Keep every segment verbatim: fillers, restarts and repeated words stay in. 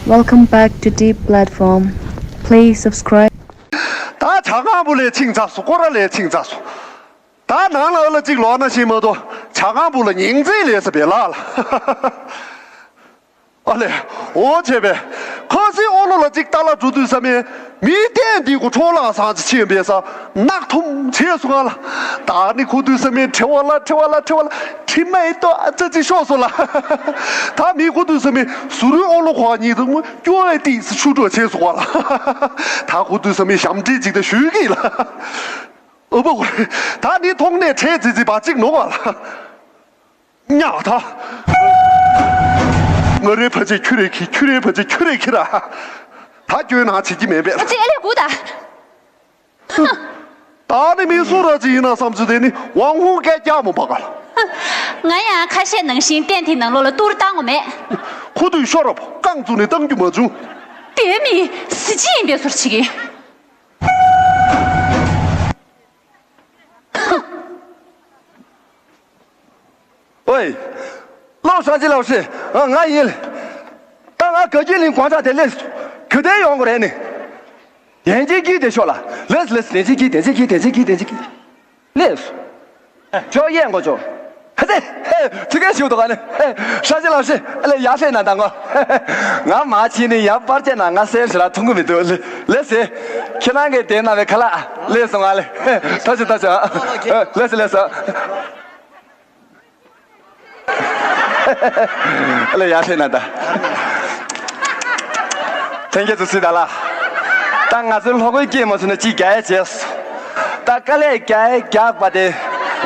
Welcome back to Deep Platform. Please subscribe. ད་ཇ་ཁང་བུ་ལས་ཕྱིན་ཚར་སོང་། སྐོར་ར་ལས་ཕྱིན་ཚར་སོང་། ད་ནང་ལ་ཨ་ལ་གཅིག་ལོག་ན་ཤེས་མ་གཏོགས་ཇ་ཁང་བུ་ལ་ཉིང་རྩེ་ལས་ས་བེ་ལ་ལ། ཨ་ལས། འོ་བྱས་པས། ཁ་སིའི་ཨོ་ལོ་ལ་གཅིག་ལྟ་ལ་འགྲོ་དུས་ས་མེད། མིའི་རྟེན་འདི་གུ་འཕྲོ་བརླག་སང་ཅི་ཕྱིན་པས་ས། ནག་ཐུམ་བྱས་སོང་ང་ལ། ད་ནི་ཁོ་དུས་ས་མེད་ཁྲི་བ་ལ་ཁྲི་བ་ལ་ཁྲི་བ་ལ། ཁྲི་མ་ཡི་ཏོ་ཨ་ཙི་ཅི་ཤོག་སོ་ལ། ད་མི་ཁོ་དུས་ས་མེད་ཟུ་རུའི་ཨོ་ལོ་ཁོ་ཉིད་དུ་སྐྱོ་ཨེ་ཏི་སི་ཆུ་གྲོ་བྱས་སོང་ང་ལ། ད་ཁོ་དུས་ས་མེད་ཞམ་འདྲི་ཅིག་ད་ཞུས་གི་ལ། ཨོ་བོ། ད་ནི་མཐོང་ནས་ཁྲེལ་ཙི་ཙི་བ་ཅིག་ནོ་ང་ལ། ཉག་ད། ང་རའི་ཕ་ཆེ་ཁྱུ་རེ་ཁྱི། ཁྱུ་རའི་ཕ་ཆེ་ཁྱུ་རེ་ཁྱི་ར། ད་སྐྱོན་ན་བྱེད་ཀྱི་མེད་པས། ཨ་ཙི་ཨེ་ལས་གུ་ད། ད་ནི་མི་སུ་ར་ཅི་ཡིན་ན་བསམ་ཚུལ་དེ་ནི་ཝང་ཧུང་སྐད་རྒྱག་མོ་པ་ག་ལ། ང་ཡང་ཁ་ཤས་ནང་བཞིན་ཏན་ཏིག་ནང་ལོགས་ལ་ཏུར་བཏང་ངོ་མེད། ཁོ་དུས་ཤོར་རབ་རྐང་བཙུགས་ནས་བཏང་རྒྱུ་མ་བྱུང་། དེ་མི་གཟི་བརྗིད་ཡིན་པའི་ཟུར་བྱེད་ཀྱི། ཨོའི། ལོ་སངས་རྒྱས་ལགས་སེ། ང་ཡིན། ད་ང་ག་གི་ལིང་གོང་ཚ་དེ་ལས་གི་དེ་ཡོང་གི་རེད་ནི། དན་ཅིག་གིས་དེ་ཤོག་ལ། ལེས་ལེས་དན་ཅིག་གིས་དན་ཅིག་གིས་དན་ཅིག་གིས་དན་ཅིག་གིས། ལེས། ཇོ་ཡེ་མགོ་ཇོ། ཧ་ཙེ། ཧེ་ཙི་གེ་ཞུ་དོ་ག་ནི། ཧེ་སངས་རྒྱས་ལགས་སེ། ཨ་ལེ་ཡ་ཧྲེ་ན་ད་ངོ་། ང་མ་ཕྱིན་ནི་ཡ་པར་ཅན་ན་ང་སེམས་ཞེ་ལ་ཐུང་གི་མི་འདུག་ལེ་ལེས་སེ། ཁྱེད་རང་གི་དེ་ན་བའི་ཁ་ལག་ལེས་སོང་ང་ལེ། ཐོ་ཅི་ཐོ་ཅི། ལེས་སེ་ལེས་སེ། ཨ་ལེ་ཡ་ཧྲེ་ན་ད། ཐེངས་གཅིག་ཏུ་སྲིད་ད་ལ། ད་ང་ཚོའི་ལྷོ་ཁའི་སྐད་མ་ཚུགས་ན་ཅིག་རྒྱ་ཡ་བྱས་སོ། ད་དཀའ་ལས་རྒྱ་ཡ་རྒྱག་པ་དེ།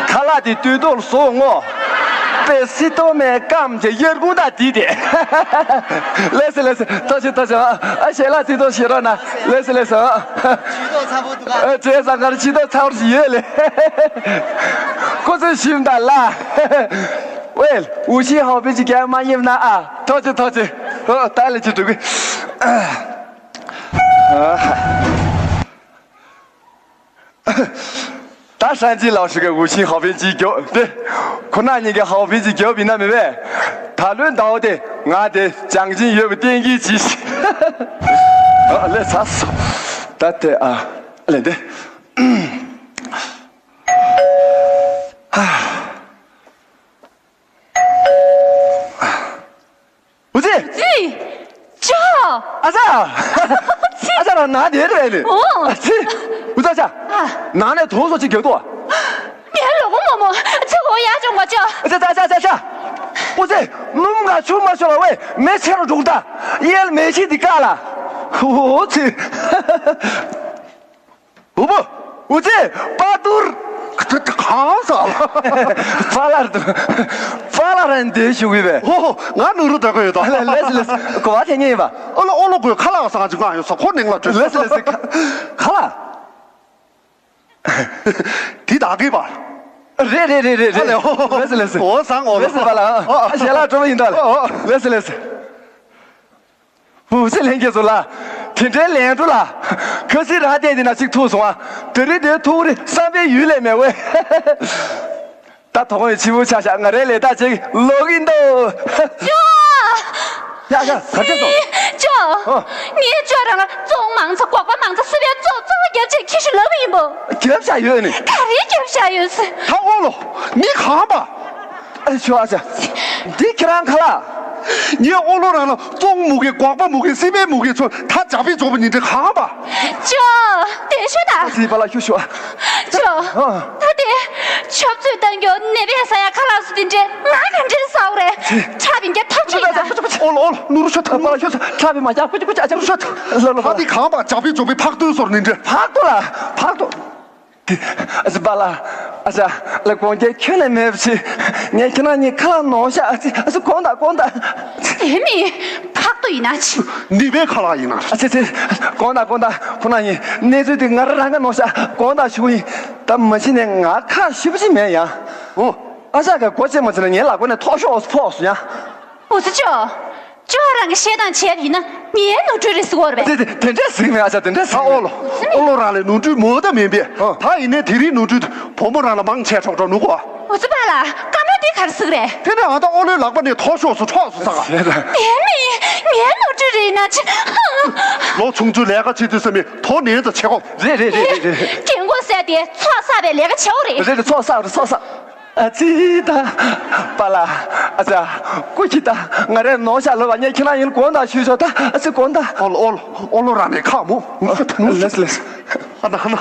ཁ་ལག་དེ་དུས་ཐོག་ལ་བཟོ་ངོ་། པེ་སི་ཏོ་མེ་ཀམ་ཅེ་ཡར་ཀུང་ད་དི་དེ། ལེས་སེ་ལེས་སེ། ཐོ་ཅི་ཐོ་ཅི། ཨ་ཞལ་ལག་ཅི་ཐོ་ཞེ་རོ་ན། ལེས་སེ་ལེས་སེ། ཨ་ཅེ་ས་གར་ཅི་ཐོ་ཚར་ཞི་ཡོད་ལེ། ཁོ་ཚོས་ཞིམ་ད་ལ། ཝེལ། 五星好评 གྱི་རྒྱ་མ་ཡིན་ན་ཨ། ཐོ་ཅི་ཐོ་ཅི། ཨོ་ད་ལེ་ཅི་འགྲོ་གི། ད་སངས་རྒྱས་ལགས་སུ་གི་五星好评 ཅིག་རྒྱོབ་དེ། ཁོ་ན་ཉིད་ཀྱི་好评 ཅིག་རྒྱོབ་ཡིན་ན་མི་བས། ད་ལོའི་ཟླ་བ་དེ་ང་དེ་བྱང་ཆིངས་ཡོད་པའི་གཏན་འཁེལ་གྱིས། ཨ་ལེ་ཚ་སོ། ད་དེ་ཨ་ལེ་འདི། འུ་ཙི། ཙི། ཅོ། ཨ་ཙ། ཨ་ཙ་ར་ན་དེ་རེད་ལེ། ཨོ། ཨ་ཙི། འུ་ཙ་ཅ། ཨ། ན་ནས་དོ་སོ་ཅིག་རྒྱག་ཏོ། ངའི་ལོ་གོ་མོ་མོ་ཚེ་གོ་ཡ་ཅོང་ག་ཅོ། ཨ་ཙ་ཙ་ཙ་ཙ་ཙ། འུ་ཙི། སྣུམ་ག་ཆུ་མ་ཤོར་བ་བས་མེ་ཆེ་རུ་འགྲོ་ད། གཡལ་མེ་ཆེ་འདི་ཀ་ལ། འུ་ཙི། འུ་བུ། འུ་ཙི། པ་ཏུར། གང་ཟག་ལ། པ་ལར་དུ། པ་ལར་འདི་ཞུ་གི་བས། ཧོ་ཧོ། ང་ནུ་རུ་དགོས་ཡོད་དོ། ལེས་ལེས། གོ་བ་དེ་ཉེ་ཡིན་པ། ཨོ་ལོ་ཨོ་ལོ་གོས་ཁ་ལག་སང་ཅིག་ང་ཡོད་ས་ཁོ་ནིང་ལ་བྲོས། ལེས་ལེས། ཁ་ལག་དེ་དག་གི་པ། རེད་རེད་རེད་རེད་རེད། ཨ་ལེ་ཧོ་ཧོ། ལེས་ལེས། འོ་སང་འོ་ལེས་ལེས་པ་ལ། ཨ་ཞལ་ལག་གྲོ་མ་ཡིན་ད་ལ། ཨོ་ཨོ། ལེས་ལེས། འུ་ཙི་ལྷན་རྒྱས་ཚོ་ལ། དེ་འདྲའི་ལན་འགྲོ་ལ། ཁ་སི་ར་བལྟས་དེ་ན་ཅིག་ཐུག་སོང་ཨ། དེ་རི་དེ་ཐུག་རི་བསམ་པའི་ཡུལ་ལས་མེད་ཝེ། ད་དོ་དགོང་ཡི་ཕྱི་པོ་ཆ་ཤག་ང་རའི་ལས་ད་ཅིག་ལོག་གིན་འདུག་ཅོ། ཡ་ཡ་ག་ཅེ་སོང་། ཅོ། ཨོ། ངས་ཅོ་རང་ལ་བཙོང་མང་ཚ་སྒོག་པ་མང་ཚ་སུ་བའི་གཙོ་གཙོ་བོ་རྒྱབ་ཅེས་ཁྱི་ཤི་ལབ་ཡིན་པོ། རྒྱབ་བྱ་ཡོད་ནི། ག་རེ་རྒྱབ་བྱ་ཡོད་སི། ད་ཨོ་ལོ། མི་གང་པ། ཨ་ཆོ་ཨ་ཆ། འདི་ཁྱེད་རང་ཁ་ལག་ངའི་ཨོ་ལོ་རང་ལ་བཙོང་མུ་གེ་སྒོག་པ་མུ་གེ་སི་པའི་མུ་གེ་ཚོ་ད་ཇག་པའི་ཇོག་པ་ཉིན་དྲན་གང་པ། ཅོ། དེ་ཤོད་ད། སི་པ་ལ་ཤུ་ཤུ་ཨ། ཅོ། ཨ། ད་དེ་ཆབ་ཚུད་བཏང་རྒྱུ་ནད་པས་ཟ་ཡ་ཁ་ལག་སུ་དེ་འདྲས་ང་ག་འདྲས་ཟ་བ་རེད། ཁྲག་པིན་གྱ་ཐག་ཆོད་ད། ཨོ་ལོ་ཨོ་ལོ་ནུ་རུ་ཤོད་ད། པ་ལ་ཤོད་ད། ཁྲག་པིན་མ་ཀྱ་ཀུ་ཅི་ཀུ་ཅི་ཨ་ཅག་རུ་ཤོད་ད། ལ་ལ་ད་དེ་གང་པ་ཇག་པའི་ཇོག་པའི་ཕག་ཏུ་སོར་ཉིན་དྲན། ཕག་ཏུ་ལ་ཕག་ཏུ། ཨ་ཙི་པ་ལ། ཨ་ཙི། ལ་དགོངས་འགལ་ཁྱོན་ནས་མེད་པ་ཞིག་ངས་ཁྱེད་རང་གཉིས་ཁ་ལག་ནོར་ཤག་ཨ་ཙི་ཨ་ཙི་དགོངས་དག་དགོངས་དག་དེ་མིན་ཕག་ཏུ་ཡིན་ན་ཅི། ནི་པའི་ཁ་ལག་ཡིན་ན། ཨ་ཙི་ཙི། དགོངས་དག་དགོངས་དག་ཁོ་ན་ཡིན་གནས་ཚུལ་དེ་ང་རང་རང་ག་ནོར་ཤག་དགོངས་དག་ཞུ་གི་ཡིན། ད་མ་གཞི་ནས་ང་ཁ་ཞེ་པོ་ཅིག་མེད་ཡ། ཨོ། ཨ་ཅག་ག་སྒོ་ཕྱེ་མ་ཚུད་ན་ངའི་ལག་པ་ནས་ཐོག་ཤོར་ཕོག་སོང་ཡ། འུ་ཚོ་ཅོ། ཅོ་རང་གི་བཤད་སྟངས་བྱས་པ་ཡིན་ན་ངའི་ནོར་འཁྲུལ་རེད་ཟེར་གོ་རེད་པས། དེ་དེ་དེ་འདྲས་ཟིག་མེད་ཨ་ཅག་དེ་འདྲས་ཟིག་ཨོ་ལོ། ཨོ་ལོ་རང་ལས་ནོར་འཁྲུལ་མོ་ད་མིན་པས། ཨ། ད་ཡིན་ནའི་དེ་རིང་ནོར་འཁྲུལ་བུ་མོ་རང་ལ་མང་ཆེ་གྲོགས་གྲོགས་ནུ་གོ། འུ་ཚོ་པ་ལ་བཀའ་མོལ་འདི་ག་རེ་ཟིག་རེད། དེ་ནས་ཨ་ད་ཨོ་ལོའི་ལག་པ་ནས་ཐོག་ཤོར་སོང་ཁྲོག་སོང་ས་ག་དེ་མིན་ངའི་ནོར་འཁྲུལ་རེད་ཡིན་ན་ ཁོང་ཚོས་ལས་ཀ་བྱེད་དུས་ཙམ་པའི་དོ་ནན་ཙམ་བྱེད་དགོས། རེད་རེད་རེད་རེད། རྒན་གོག་ཟེར་དེ་ཚོགས་བསགས་པའི་ལས་ཀ་བྱེད་འོ་རེད། རེད་རེད། ཚོགས་བསགས་རེད། ཚོགས་བསགས། ཨ་ཙི་ད། པཱ་ལགས། ཨ་ཙི། སྐུ་མཁྱེན། ད་ང་རས་ནོར་ཤ་ལབ་པ་ངས་ཁྱེད་རང་ཡིན་དགོངས་དག་ཞུས་ཆོག་ད། ཨ་ཙི་དགོངས་དག། ཨོ་ལོ་ཨོ་ལོ་ཨོ་ལོ་རང་ནས་ཁག་མོ། ལགས་ལགས། ཧ་ན་ཧ་ན།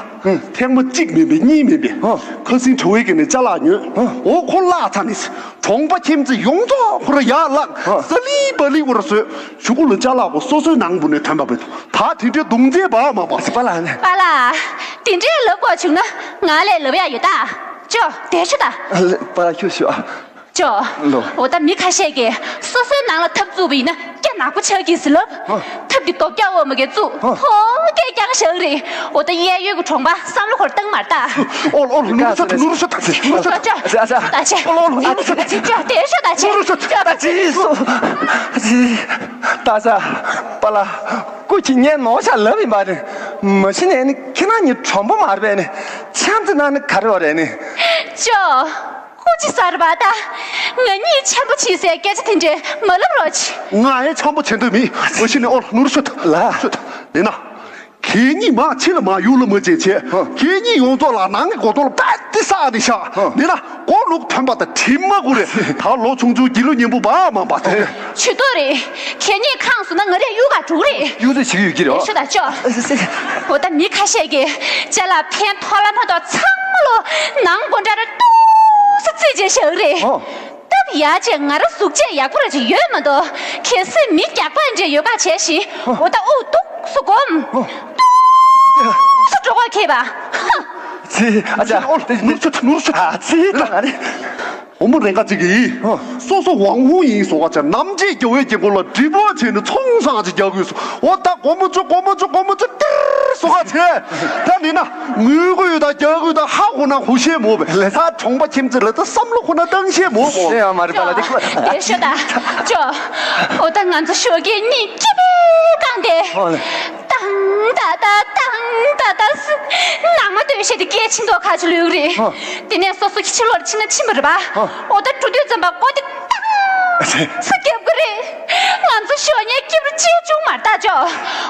ཐེངས་མ་གཅིག་མིན་པའི་གཉིས་མིན་པའི། ཧ། ཁ་སང་དྲི་བའི་གི་ནས་ཅ་ལག་ཉོས། ཧ། འོ་ཁོ་བརླག་ཚར་ནས། གྲོང་པ་ཁྱིམ་མཚེས་ཡོངས་རྫོགས་ཁོ་ར་ཡར་བརླག་ཧ། ས་ལི་བ་ལི་བོར་བཟོས། གཞུག་གུ་ལ་ཅ་ལག་པོ་སོ་སོའི་ནང་བུ་ནས་ཐོན་པ་བས། ད་དེ་འདྲའི་གདུང་སེམས་བག་མ་བག་ཟེར། པཱ་ལགས་ནས། པཱ་ལགས། དེ་འདྲའི་ལབ་དགོས་བྱུང་ན་ང་ལས་ལབ་ཡ་ཡོད་ད། ཅོ་དེ་ཤོད་ད། ཨ་ལེ་པཱ་ལགས་ཁྱོད་ཤོད་ཨ། ཅོ། ལོ། འོ་ད་མི་ཁ་ཤས་ཀྱིས་སོ་སོའི་ནང་ལ་ཐབ་བཙུགས་པ་ཡིན་ན་སྐྱ་ནག་པོ་ཆགས་ཀྱི་ཟེར་ལབ། ཧ། ཐབ་དེ་རྡོ་སྐྱ་འོ་མ་གིས་བཙུགས། ཧ། ཐོག་སྐད་རྐྱང་བཞག་རེད། འོ་ད་གཡས་གཡོན་གྱི་གྲོང་པ་བསམ་བློ་འཁོར་བཏང་མ་རེད་ད། ཨོ་ལོ་ཨོ་ལོ། ནུ་རུ་ཤོད་ད། ནུ་རུ་ཤོད་ད། ནུ་རུ་ཤོད་ད། ཅོ་ཅོ། ཅོ་ཅོ། ད་ཅེ། ཨོ་ལོ་ཨོ་ལོ། ནུ་རུ་ཤོད་ད། ཅོ་ཅོ། དེ་ཤོད་ད་ཅེ། ནུ་རུ་ཤོད་ད། ཅོ་ད་ཅེ། སོ། ད་ཅེ། པཱ་ལགས། སྐུ་མཁྱེན། ངས་ནོར་ཤ་ལབ་ཡིན་པ་རེད། མ་གཞི་ནས་ནི་ཁྱེད་རང་གཉིས་གྲོང་པ་མ་རེད་པས་ནི། འཆམ་ཙེ་གནང་ན་ག་རེ་བ་རེད་ནི། ཅོ། ཧུ་ཅི་ཟེར་བ་ད། ང་གཉིས་འཆམ་པོ་བྱེད་སའི་སྐད་ཆ་དེ་འདྲས་མ་ལབ་རོགས་བྱེད། ང་ཡང་འཆམ་པོ་བྱེད་འདོད་མེད། མ་གཞི་ནས་ཨོ་ལོ། ནུ་རུ་ཤོད་ད། ལ། ཤོད་ད། ཡིན་ན། ཁྱེད་གཉིས་མ་ཕྱི་ལ་མ་ཡུལ་ལ་མ་བྱེད་བྱེད། ཧ། ཁྱེད་གཉིས་ཡོངས་རྫོགས་ལ་ནང་གི་སྒོ་ཐོག་ལ་པད་དེ་བསགས་ནས་བཞག་ཧ། ཡིན་ན་སྒོ་ལུག་ཐོན་པ་དང་དྲི་མ་གུ་རེ། ད་ལོ་ཆུང་ཆུང་སྒྱིད་ལུག་ཉིན་པོ་བག་མ་བག་དེ། ཇུས་གཏོགས་རེད། ཁྱེད་གཉིས་ཁེངས་སོང་ན་ང་རས་གཡུག་ག་འགྲོ་གི་རེད། གཡུག་རེས་བྱེད་ཀྱི་ཡོད་ཀྱི་རེད། ཤོད་ད་ཅོ། ཨ་ཙི་ཙི། འོ་ད་མི་ཁ་ཤས་ཀྱིས་ཅ་ལག་ཕན་ཐོགས་ལ་མ་ཐོགས་ཚང་མ་ལོ་ནང་སྒོ་འདྲ་རེ་ཏོག་ཙམ་རྩིས་བྱས་བཞག་གི་རེད། ཨོ། སྟབས་ཡག་བྱས་ང་ར་གཟུགས་བྱད་ཡག་པོ་ར་ཅིག་ཡོད་མ་གཏོགས། གལ་སྲིད་མི་རྒྱགས་པ་འདྲ་ཡོད་པ་བྱས་ཤིག་འོ་ད་དབུགས་ཏོག་ཙམ་སྒོམ། ཏོག་ཙམ་འགྲོ་ག་ཁེལ་བ། ཧ། ཙི། ཨ་ཅག་ཨོ་ལོ། ནུ་རུ་ཤོད་ད། ནུ་རུ་ཤོད་ད། ཨ་ཙི་ད། ཨ་ནི། བུ་མོ་རེ་འགའ་ཅིག་གིས། ཧ། སོ་སོ་ཝང་ཧུང་ཡིན་བཟོ་ག་ཅིག་ནམ་ཕྱེད་རྒྱལ་བའི་རྒྱལ་སྒོ་ལ་འགྲིག་པོ་བྱས་ནས་ཚོང་བཟང་ཅིག་རྒྱག་དགོས་སོ། འོ་ད་སྒོར་མོ་བཅུ་སྒོར་མོ་བཅུ་སྒོར་མོ་བཅུ་ཏིར་བཟོ་ག་བྱས། ད་ནི་ན་ངུ་གི་ཡོད་ད། རྒྱག་གི་ཡོད་ད། ཧ་གོ་ན་གོ་ཤེས་མོ་བས། ལས་ད་གྲོང་པ་ཁྱིམ་མཚེས་ལ་ད་བསམ་བློ་ཁོ་ན་བཏང་ཤེས་མོ་བས། ཨེ་ཡ་མ་རེད་པཱ་ལགས། དེ་ཁོ། དེ་ཤོད་ད། ཅོ། འོ་ད་ང་ཚོ་ཞོགས་ཀས་གཉིད་སྐྱིད་པོ་བསྐྱངས་ཏེ། ཨོ་ལེ། ཏང་ཏ་ཏ་ཏང་ཏ་ཏ་ཟེར། ནང་མ་སྟོད་གཞས་དེ་སྐད་ཆེན་པོ་ཁ་ཅིག་ལོས་ཀྱི་རེད། ཨོ། དེ་ནས་སོ་སོ་ཕྱི་ལོགས་ཕྱིན་ན་ཕྱིན་པ་རེད་པ། ཨོ། འོ་ད་འགྲོ་དུས་ཙམ་པ་སྒོ་དེ་ཏང་ཟེར་རྒྱབ་ཀྱི་རེད། ང་ཚོ་ཞོགས་ཉལ་སྐྱིད་པོ་ཅིག་བྱུང་མ་རེད་ད་ཅོ།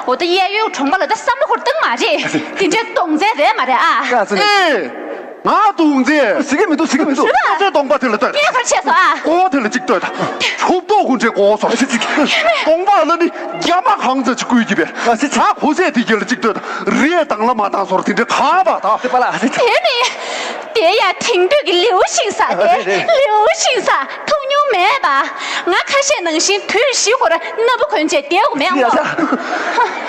འོ་ད་གཡས་གཡོན་གྲོང་པ་ལ་ད་བསམ་བློ་འཁོར་བཏང་མ་རེད། དེ་འདྲའི་གདོང་བཙན་རེད་མ་རེད་ཨ། ཀ་ཙི་ནས། ཨེ། ང་གདོང་བཙན། ཟེར་གྱི་མི་འདུག་ཟེར་གྱི་མི་འདུག་ཟེར་བ། ཀ་ཙི་གདོང་པ་དེ་ལ་ལྟོས། ངས་ག་རེ་བྱས་སོང་ཨ། ཀོ་བ་དེ་ལ་གཅིག་ལྟོས་དང་། ཕྱུག་པོ་ཀུན་ཁྲའི་ཀོ་བ་སོགས་ཟེར་གྱི། གདོང་པ་ལ་ནི་རྒྱ་མ་གང་ཚ་ཅིག་བསྐུལ་གྱི་པས། ཨ་ཙི་ཙི། ད་གོ་ཟས་དེ་གྱེན་ལ་གཅིག་ལྟོས་དང་། རེད་དང་ལ་མ་བཏང་སོར་དེ་འདྲའི་ག་པ་དང་། དེ་པ་ལ་ཨ་ཙི་ཙི། དེ་ནི། དེ་ཡང་དེང་དུས་ཀྱི་ལེའུ་ཤིང་ས་དེ། ཨ་རེད་རེད། ལེའུ་ཤིང་ས་ཐུག་མྱོང་མེད་པ། ང་ཁ་ཤས་ནང་བཞིན་དུས་བཞི་ཁོ་ར་སྣ་བུ་གོན་བྱས་བསྡད་དགོས་མེད་ཨང་། ཡ་ཡ།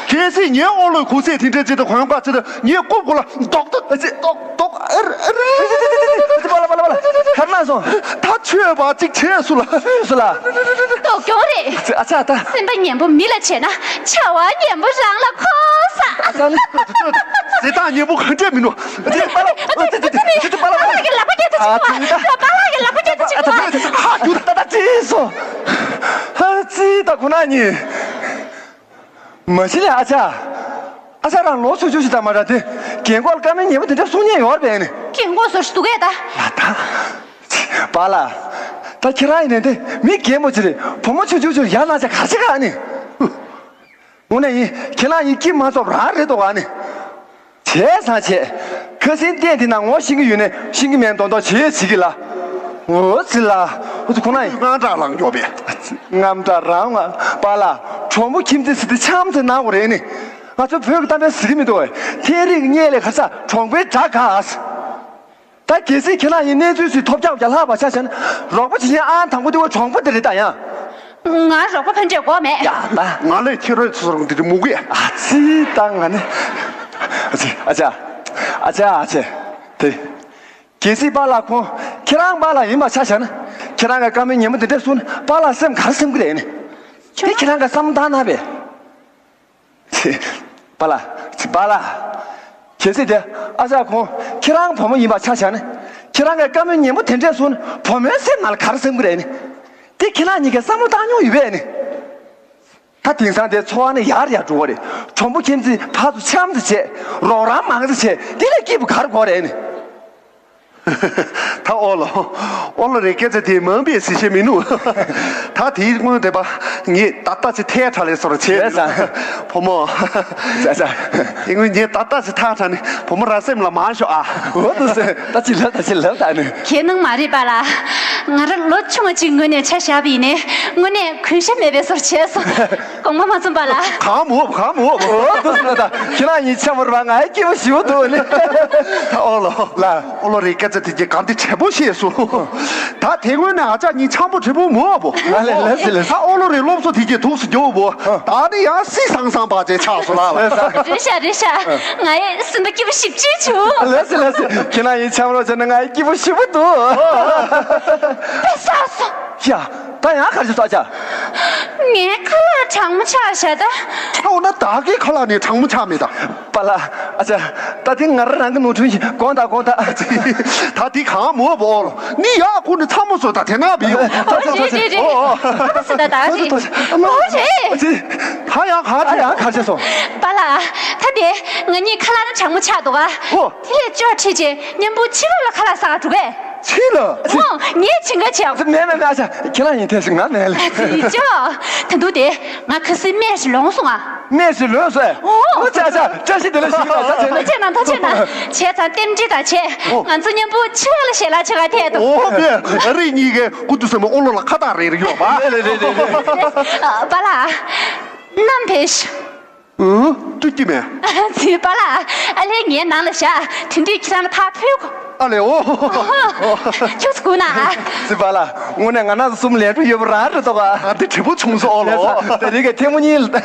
གལ་སྲིད་ངའི་ཨོ་ལོའི་གོ་ཟས་དེ་འདྲའི་ཅིག་དང་གོན་ཀ་ཅིག་དང་ངའི་རྐུབ་གུ་ལ་རྡོག་རྡོག་ཨ་ཙི་རྡོག་རྡོག་ཨ་ར་ཨ་ར། ཨ་ཙི་ཙི་ཙི་ཙི། ཨ་ཙི་པ་ལ་པ་ལ་པ་ལ། ག་རེ་གནང་སོང་། ད་ཆོས་པ་གཅིག་བྱས་སུ་ལ། སུ་ལ། རྡོག་གྱོང་རེད། ཨ་ཙི་ཨ་ཙི་ཨ་ཏ། སེམས་པ་ངན་པོ་མི་ལ་བྱས་ན་བྱ་བ་ངན་པོ་རང་ལ་འཁོར་ས། ཨ་ཙི་ཨ་ནི། བྱེད་སྟངས་ངན་པོ་ག་འདྲས་མིན་ནོ། ཨ་ཙི་པ་ལ། ཨ་ཙི་ཙི་ཙི་ཙི། ཨ་ཙི་པ་ལ། པཱ་ལགས་ཀྱི་ལག་པ་བརྒྱད་དུ་ཅིག་པ། པཱ་ལགས་ཀྱི་ལག་པ་བརྒྱད་དུ་ཅིག་པ། ཧ་ཡུ་ད་ད་ད་ཅི་སོ། ཨ་ཙི་ད་ཁོ་ན་ཉིན། མ་གཞི་ལས་ཨ་ཅག་ཨ་ཅག་རང་ལོ་ཆུང་ཆུང་ཞིག་དང་མ་འདྲ་དེ། རྒན་གོག་ལ་བཀའ་མོལ་ཉན་པོ་དེ་འདྲ་གསུང་ཉན་ཡོད་རེད་པས་ནི། རྒན་གོག་ཟེར་ཞིག་འདུག་གས་ད། ལ་ད། པཱ་ལགས། ད་ཁྱེད་རང་ཡིན་ནའི་དེ་མི་རྒན་མོ་ཅིག་རེད། བུ་མོ་ཆུང་ཆུང་ཅིག་ལ་ཡར་ལངས་ཆ་ག་རེ་བྱེད་ག་ཨ་ནི། དངོས་གནས་ཡིན། ཁྱེད་རང་ཡིན་སྐྱིད་མ་ཚོར་རང་རེད་དོ་ག་ཨ་ནི། བྱས་ཙང་བྱས། ཁ་སང་གཏན་དེ་ན་ངོ་ཤེས་ཀྱི་ཡོད་ནས་ཤེས་ཀྱི་མེད་མདོག་མདོག་བྱེད་ཟེར་གི་ལ། འོ་ཙི་ལ། འོ་ཙི་ཁོ་ན་ཡིན། དངངས་སྐྲག་ལངས་ཡོད་པས། དངངས་སྐྲག་རང་ང་། པཱ་ལགས། གྲོགས་པོ་ཁྱིམ་མཚེས་ཟེར་དེ་འཆམ་ཚེ་གནང་དགོས་རེད་ནི། ང་ཚོ་བོད་ཀྱི་གཏམ་དཔེ་ཟེར་གི་མི་འདུག་གས། ཐེངས་རིག་གཉེར་ལས་ག་ས་གྲོང་པའི་དགྲ་དགའ། ད་གལ་སྲིད་ཁྱེད་རང་ཡིན་གནས་ཚུལ་ཞིག་ཐོབ་རྒྱག་རྒྱག་ལྷག་པ་ཆ་བཞག་ན། རོགས་པ་བྱེད་མཁན་ཨང་དང་པོ་དེ་བ་གྲོང་པ་དེ་རེད་ད་ཡང་། ང་རོགས་པ་ཕན་འབྲས་དགོས་མེད། ཡ་ལ། ང་ལས་ཁྱེད་རང་ཚོ་རང་འདི་འདྲ་མུ་གུ་ཡ། ཨ་ཙི་ད་ང་ནི། ཨ་ཙི་ཨ་ཅག་ཨ་ཅག་ཨ་ཅེ། དེ། གལ་སྲིད་པཱ་ལགས་ཁོང་ཁྱེད་རང་པཱ་ལགས་ཡིན་པ་ཆ་བཞག་ན། ཁྱེད་རང་གི་བཀའ་མོལ་ཉན་པོ་འདི་འདྲ་གསུངས་ན་པཱ་ལགས་སེམས་ག་རེ་སེམས་ཀྱི་རེད་ནི། དེ་ཁྱེད་རང་གི་བསམ་བློ་བཏང་ན་བས། པཱ་ལགས། པཱ་ལགས། གལ་སྲིད་དེ་ཨ་ཅག་ཁོང་ཁྱེད་རང་བུ་མོ་ཡིན་པ་ཆ་བཞག་ན། ཁྱེད་རང་གི་བཀའ་མོལ་ཉན་པོ་དེ་འདྲས་གསུངས་ན་བུ་མོའི་སེམས་ནང་ལ་ག་རེ་སེམས་ཀྱི་རེད་ནི། དེ་ཁྱེད་རང་གཉིས་ཀས་བསམ་བློ་བཏང་མྱོང་ཡོད་པས་ནི། ད་དེང་སང་དེ་འཚོ་བ་ནི་ཡར་ཡར་འགྲོ་བ་རེད། གྲོང་པ་ཁྱིམ་མཚེས་ཕར་ཚུར་འཆམ་ཙམ་བྱས། རོགས་རམ་མང་ཙམ་བྱས། དེ་ལས་སྐྱིད་པོ་ག་རེ་དགོས་རེད་ནི། ད་ཨོ་ལོ། ཨོ་ལོ་རེད། སྐད་ཆ་དེ་མང་པའི་གཟི་བཤད་མི་ནུས། ད་དེའི་སྔོན་དེ་པ་ངས་ད་ལྟ་ཅི་ཐལ་དྲགས་ལས་སོར་བྱས། བྱས་ཙང་། བུ་མོ། བྱས་ཙང་། དེ་སྔོན་ངས་ད་ལྟ་ཅི་ཐལ་དྲགས་ནས་བུ་མོ་ར་སེམས་ལ་མང་ཤོག་ཨ། འོ་དུ་སེ་ད་ཅི་ལབ་ད་ཅི་ལབ་ད་ནི། ཁྱེད་ནང་མ་རེད་པ་ལ། ང་རང་ལོ་ཆུང་བ་ཅིག་སྔོན་ནས་ཆ་བཞག་པ་ཡིན་ནས་དངོས་གནས་གུས་ཞབས་མེད་པའི་སོར་བྱས་སོང་། དགོངས་པ་མ་ཚོམ་པ་ལ། གང་མོ་གང་མོ། འོ་དུ་སེ་ད་ཁྱེད་རང་ཡིན་ཆ་མོར་བ་ང་ཡི་སྐྱིད་པོ་ཞིག་འདུག་ནི། ད་ཨོ་ལོ། ལ། ཨོ་ལོ་རེ་སྐད་ཆ་དེ་གྱིས་ག་འདི་བྲེ་པོ་ཤེས་སོང་། ད་དེ་སྔོན་ནས་ཨ་ཅག་གཉིས་འཆམ་པོ་བྲེ་པོ་མོ་བ་པོ། ལ་ལས་ལས་ཟེར་ལས། ད་ཨོ་ལོ་རེ་སློབ་གསོ་དེ་གྱིས་ཐུགས་སུ་རྒྱོབ་བོ། ད་ནི་ཡང་སི་སང་སང་པ་ཅེ་ཆགས་སོ་ལ་ལ། རེད་ཤག་རེད་ཤག་ང་ཡི་སེམས་པ་སྐྱིད་པོ་ཞིབ་ཅིག་བྱུང་། ལས་ཟེར་ལས་ཟེར། ཁྱེད་རང་ཡིན་འཆམ་རོགས་བྱས་ན་ང་ཡི་སྐྱིད་པོ་ཞིབ་པོ་འདུག་ད་ས་སོ། ཡ། ད་ཡང་ག་རེ་བྱས་སོ་ཨ་ཅག་ངའི་ཁ་ལག་གྲང་མོ་ཆགས་ཤག་ད། ཨོ་ན་བདག་གི་ཁ་ལག་ནི་གྲང་མོ་ཆགས་མེད་ད། པ་ལ། ཨ་ཅག་ད་དེ་ང་རང་རང་གི་ནོར་འཁྲུལ་ཡིན། དགོངས་དག་དགོངས་དག་ད་དེ་གང་མོ་བོ་ནི་ཡག་ཁུ་ནི་ཚ་མོ་བཟོ་ད་དེ་ན་བི་ཡོ། ཨོ་རེད་རེད་རེད། ཨོ་ཨོ། ཨ་ད་སི་ད་ད་རེད། ཨོ་རེད། ད་ཡང་ག་ད་ཡང་ག་བྱས་སོ། པ་ལ། ད་དེ་ང་གཉིས་ཁ་ལག་ནི་གྲང་མོ་ཆགས་འདུག་ག་ཨོ། དེ་ལས་ཅོག་ཁྲིད་ཅེ་མཉམ་པོ་ཕྱི་ལོགས་ལ་ཁ་ལག་ཟ་ག་འགྲོ་གས། ཕྱི་ལ། ཨོ། ངས་ཕྱིན་ག་བྱས། མེད་མེད་མེད། ཨ་ཅག་ཁྱེད་རང་ཡིན་ཐལ་ཞིག་ང་མེད་ལ། ཅོ། ད་འདུག་དེ་ང་ཁ་སིའི་སྨན་ཞིག་ལོངས་སོང་ཨ། སྨན་ཞིག་ལོངས་སོང་ཨ། ཨོ། ཨོ་ཅག་ཅག་བཀྲ་ཤིས་བདེ་ལེགས་ཞུ་གི་ལ་ད་བྱས་ན། ཐུགས་རྗེ་གནང་། ཐུགས་རྗེ་གནང་། བྱས་ཙང་རྟེན་འབྲེལ་དང་བྱས། ཨོ། ང་ཚོ་མཉམ་པོ་ཕྱི་ལོགས་ལ་ཞལ་ལག་མཇལ་ག་ཐད་དོ། ཨོ་མེད། ཨ་རི་གཉིས་ཀའི་ཀུ་ཏུ་སེ་མོ་ཨོ་ལོ་ལ་ཁ་བཏགས་རེ་རེ་ཡོད་པ། རེད་རེད་རེད་རེད། པ་ལ། ནམ་ཕེ་ཤ། ཨུ། སྤྲོད་ཀྱི་མེད། ཙི་པ་ལ། ཨ་ལས་ངའི་ནང་ལ་བཞག་དེ་འདྲས་ཁྱེད་རང་ལ་ཕར་ཕུལ་གོ། ཨ་ལས་ཨོ། ཁྱོད་ཚོ་སྒུག་ན་ཨ། ཙི་པ་ལ། དངོས་གནས་ང་ན་ཚོ་གསུམ་ལས་འཕྲོ་ཡོད་པ་རང་རེད་དོ་ག་ཨ་འདི་དྲི་པོ་ཆུང་སོ་ཨོ་ལོ། དེ་རིང་གི་ཐེངས་མ་གཉིས་ལ། ཨོ།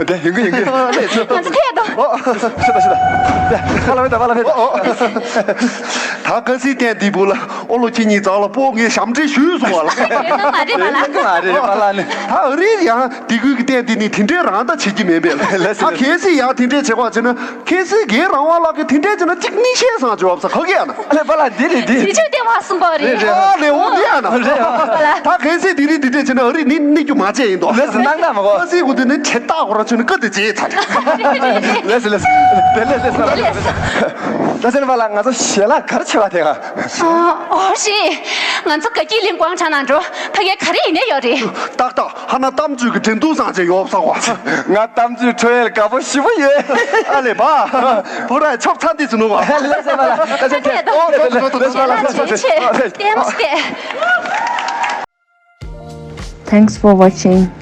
དེ་ཡིན་གི་ཡིན་གི་ང་ཚོ་ཐད་དོ། ཨོ། ཤི་ད་ཤི་ད། དེ་ཁ་ལ་མེད་ད་པ་ལ་མེད་ད། ཨོ། ད་ག་སི་བསྟན་འདི་བུ་ལ། ཨོ་ལོ་ཁྱེད་གཉིས་ཚང་ལ་སྤོ་ངས་ཞབས་འདྲེན་ཞུས་སོང་བ་ལ། དེ་ཚོ་མ་རེད་པ་ལ། མ་རེད་པ་ལ་ནི། ད་ཨ་རི་ཡང་དེ་ཁུལ་གྱི་བསྟན་འདི་ནི་དེ་འདྲའི་རང་ད་བྱེད་ཀྱི་མེད་པས། ལགས་སོ། ད་གལ་སྲིད་ཡང་དེ་འདྲའི་བྱེད་པ་བྱས་ན་གལ་སྲིད་རྒན་རང་དབང་ལགས་ཀྱིས་དེ་འདྲའི་བྱས་ན་གཅིག་གཉིས་བཤད་སང་བྱོས་བ་ས་ག་གི་ཡ་ན། ཨ་ལས་པ་ལ་འདི་རེད་འདི། དེ་ཆོས་ལྟེ་བ་གསུམ་པ་རེད། རེད་རེད། ཨ་ལས་འོ་འདི་ཡ་ན། རེད་པ་ལ། ད་གལ་སྲིད་དེ་རིང་དེ་འདྲའི་བྱས་ན་ཨ་རི་ནི་གནས་རྒྱུ་མ་བྱས་ཡིན་དོ། ལགས་སོ་གནང་གནང་མ་གོ། ཨ་སི་གུ་དེ་ནི་བྱེད་སྟངས་ཁོ་ར་ཆུ་ནི་ཀ་དེ་བྱེད་ཚར། ལགས་སོ་ལགས་སོ། དེ་ལས་ལས་སོ་ལགས་སོ། ད་ཟེར་བ་ལ་ང་ཚོ་ཞལ་ལག་ག་རེ་བྱེད་པ་དེ་ག་ཨོ་ཤི། ང་ཚོ་དགའ་སྐྱིད་གླིང་ཀུའང་ཁྲང་ནང་འགྲོ། ཕ་གི་ག་རེ་ཡིན་ནས་ཡོད་རེད། ཏག་ཏག་ཧ་ན་གཏམ་བརྗོད་ཀྱི་འགྲན་བསྡུར་བཟང་ཆེ་ཡོད་ས་བ། ང་གཏམ་བརྗོད་འཕྲོ་ཡལ་དགའ་པོ་ཞེ་པོ་ཡོད། ཨ་ལས་པ། བུ་ར་ཆོབ་ཚ་འདི་ཚོ་ནུ་བ། ལས་ཟེར་བ་ལ་ད་ཆ་ཁྱེད། ཨོ་ཆོབ་ཆོབ་ཆོབ་ཆོབ་ཆོབ་ཆོབ་ཆོབ། ལྟད་མོ་ལྟད། Thanks for watching.